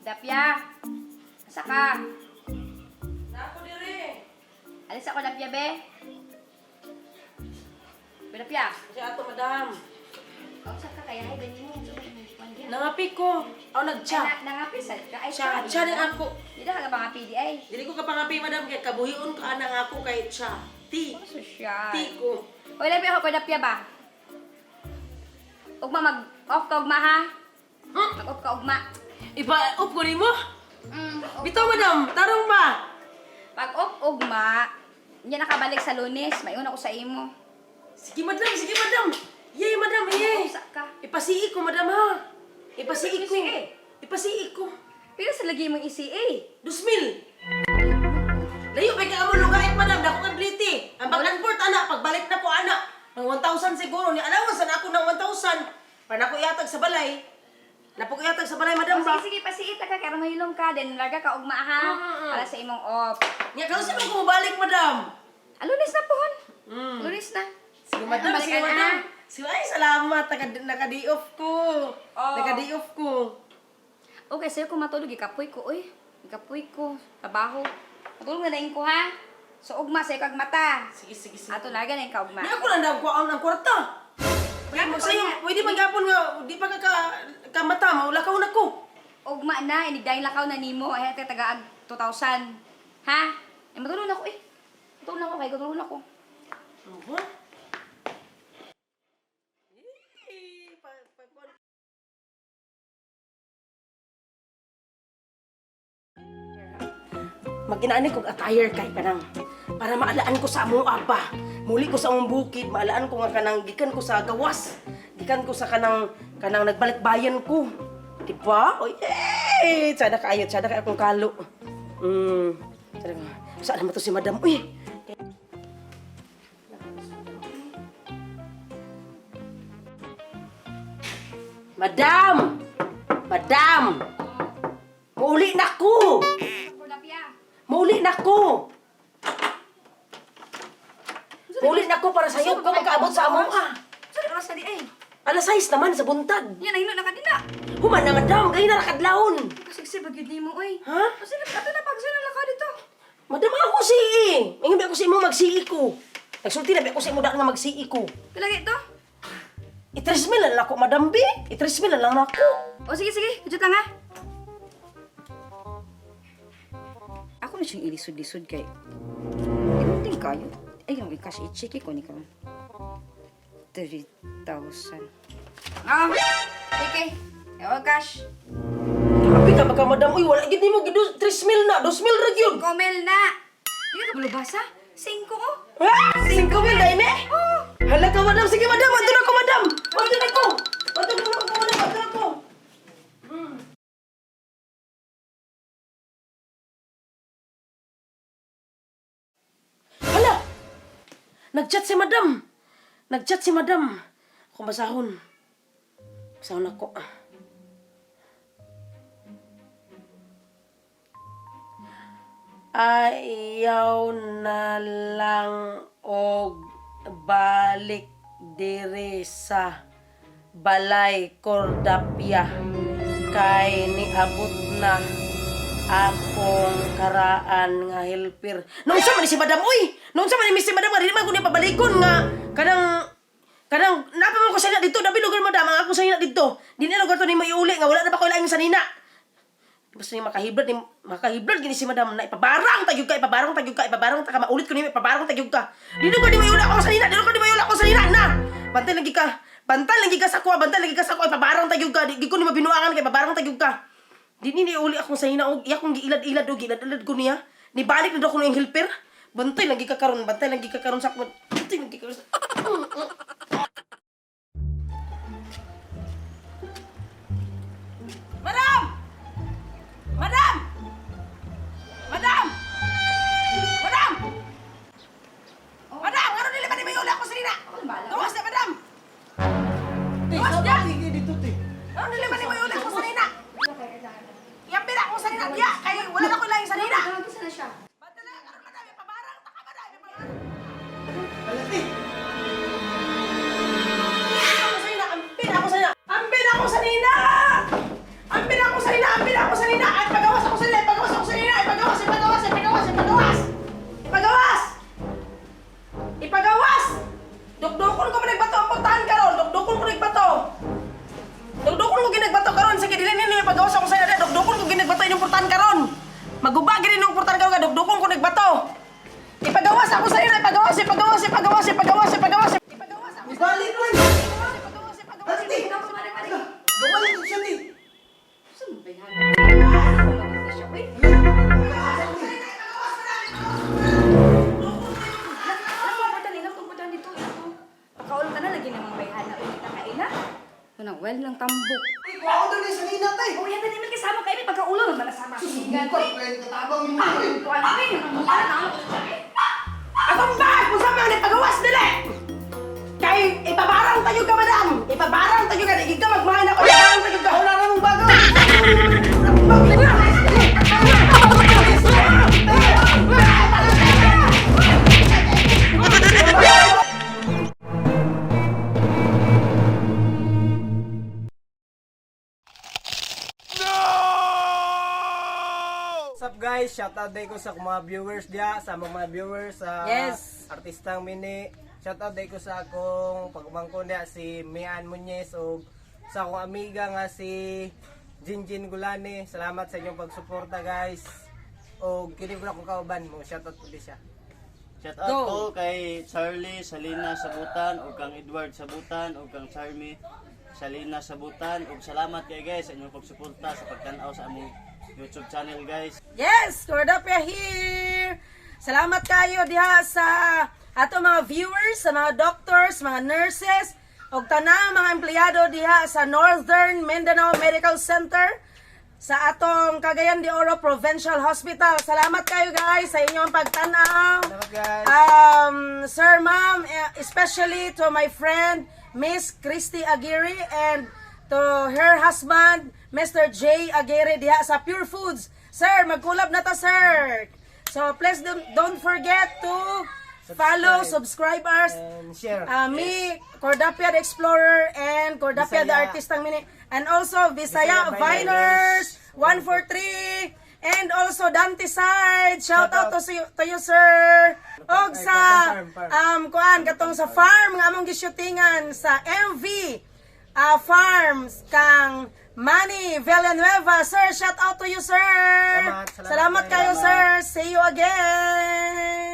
Dapya. Asa ka? Nako dire. Alis ako, Dapya, be. Be, Dapya. Siya ato, madam. Oh, sa ka kaya? Ay, ganyan mo. Nangapi ko. Aw nagcha. Ay, nangapi sa ka. Ay, Cha, cha din ako. Di na ka pangapi di ay. Dili ko ka pangapi, madam, kay kabuhion ka ana nga ako kay cha. Ti. Oh, social. Ti ko. Oy, labi ako kay Dapya ba? Ugma mag-off ka ugma ha? Hmm? Mag-off ka ugma. Ipa-off ko nimo? Mm, off. Bitaw, madam. Tarong ba? Pag off ugma, hindi nakabalik sa Lunes. Mayon ako sa imo. Sige, madam. Sige, madam. Yay, madam. Yay. Usa ka. Ipasii ko, madam, ha? Ipasii ko. Ipasii. Ipasii ko. Pila sa lagi mong ECA? 2,000. Layo pa kay amo lugait, madam, dako kay bliti. Ang back and forth ana, pagbalik na ko ana, ng 1,000 siguro ni allowance na ako ng 1,000. Para nako ihatag sa balay. Napo ko ihatag sa balay, madam Oh, ba? sige, sige, pasiita ka. Kaya mahilom ka. Then, larga ka ugma ha. Para sa imong off. Nya karon sa ko mobalik, madam. Ah, Lunes na pohon. Mm. Lunes na. Sige, madam, Balikan sige, na. madam. Sige, ay salamat, naka naka-day off ko. Oh. Naka-day off ko. Okay, sa'yo kung matulog, ikapoy ko, uy. Ikapoy ko. Trabaho. Matulog na dahin ko, ha? So, ugma sa'yo kag mata. Sige, sige, sige. Ato larga na yung kaugma. Ni ako lang daw ko ang kwarta. Pwede mo sayo, pwede man gapon nga di pa ka ka, ka mata, maulakaw na ko. Ugma na, inigdahin lakaw na nimo. Ay, ate, tagaag 2,000. Ha? Eh, matulog na ako, eh. Matulog na ako, kay matulog na ako. Uh-huh. Mag-inaani kog attire kay kanang para maalaan ko sa among aba. Muli ko sa among bukid, maalaan ko nga kanang gikan ko sa gawas. Gikan ko sa kanang kanang nagbalikbayan ko. Di ba? Oy, eh, tsada kaayo, tsada kaayo akong kalo. Tsada, saan naman to si Madam? Uy, Madam! Madam! Mauli na ko! Lapia. Mauli na ko! Mauli na ko para sa'yo ko makaabot sa amo ah. Sorry, oras na di ay. Alas 6 naman sa buntag. Yan, nahilo na ka din na. Human na madam, gayon na rakadlawon. Kasigsib, bagyod nimo, uy. Ha? Kasi ato na pag sino lakaw dito. Madam, ako sii. Ingon ba ako sa imo magsii ko. Nagsulti na ba ako sa imo daan nga magsii ko. Pilagi ito. I-3 mil na lang ako, madam B. I-3 mil na lang ako. O sige, sige. Kujot lang ha. Ako na siyang ilisod-lisod kay... Imunting kayo. Ay, yung cash i-check ko ni karon. 3,000. Ah! Sige. Ewan cash. Grabe ka baka madam. Uy, wala gid nimo gid 3 mil na, 2 mil ra gyud. 5 mil na! Di ka kabulubasa? 5 oh! Ah! 5 mil na ini? Hala ka, madam. Sige, madam. Adto na ko, madam. Adto na ko. Adto na ko, madam. Adto na ko. Hala! Nag-chat si madam. Nag-chat si madam. Ako basahon. Basahon ako. Ayaw na lang og balik diri sa Balay Cordapia kay niabot na akong karaan nga helper. Noon sa man ni si Madam uy. Noon sa man ni si Madam nga dili man ko niya pabalikon nga kanang kanang napa man ko sa dito dabi lugar madam ang ako sa dito. Di na lugar to nimo iuli nga wala na ba ko laing sanina. Basta ni makahiblad ni makahiblad gini si madam na ipabarang tagyog ka, ipabarang tagyog ka, ipabarang ta ka maulit ko nimo ipabarang tagyog ka. Dili ko di mayula ako sa nina, dili ko di mayula ako sa nina na. Bantay lagi ka. Bantay lagi ka sa kuha, bantay lagi ka sa kuha, ipabarang tagyog ka. Di ko ni mabinuangan kay ipabarang tagyog ka. Di ni uli akong sa nina og iya kong giilad-ilad og giilad-ilad ko niya. Nibalik na daw ko ng helper. Bantay lagi ka karon, bantay lagi ka karon sa ako. Bantay lagi ka karon. Madam! Madam! Madam! Madam! Madam, ano nila ba ni may uli ako sa nina? Gawas na, madam! Gawas na! Dito, te. Ano nila ba ni may uli ako sa nina? Yang pira ako sa nina, diya! Kaya wala na ko lang sa nina! Gisa na siya. Bantay lang, karon, madam, ipabarang, taka, madam, ipabarang. Hala, te. Lagi na mga bayhana uy nagkakaila. Una, well lang tambok. Ay, kuha ko sa nina, tay. Oh, yan na kasama kay may pagkaulo naman na sama. Sigan ko. Ay, katabang yung mga eh. Kuan ko eh. Ano na? Akong ba? Kung saan man pagawas dili! Kay ipabarang tayo ka, madam! Ipabarang tayo ka! Di ka magmahan ako! Ipabarang tayo ka! Wala na mong bago. What's up, guys? Shout out day ko sa akong mga viewers diya, sa among mga viewers sa Artistang Mini. Shout out day ko sa akong pagumangkon diya si Mian Muñez ug sa akong amiga nga si Jinjin Gulani. Salamat sa inyong pagsuporta, guys. Og kini ko na akong kauban mo. Shout out pud siya. Shout out ko kay Charlie Salina Sabutan ug kang Edward Sabutan ug kang Charmy Salina Sabutan ug salamat kay guys sa inyong pagsuporta sa pagtan-aw sa among YouTube channel, guys. Yes! Cordapia here! Salamat kayo diha sa ato mga viewers, sa mga doctors, mga nurses, ug tanang mga empleyado diha sa Northern Mindanao Medical Center sa atong Cagayan de Oro Provincial Hospital. Salamat kayo, guys, sa inyong pagtanaw. Salamat, guys. Sir, ma'am, eh, especially to my friend Miss Christy Aguirre and to her husband, Mr. J. Aguirre diha sa Pure Foods. Sir, mag-collab na ta, sir. So please don't forget to follow, subscribe us. And share. Me, Cordapia the Explorer, and Cordapia the Bisaya. Artistang Mini. And also, Bisaya Bisaya Viners, 143, and also Dante Side. Shout Shout out out. to you, sir. Og Ay, sa, katong farm, farm. kuan, katong sa farm nga among gishootingan sa MV Farms kang Manny Villanueva. Sir, shout out to you, sir. Salamat, salamat Salamat kayo, kayo. sir. See you again.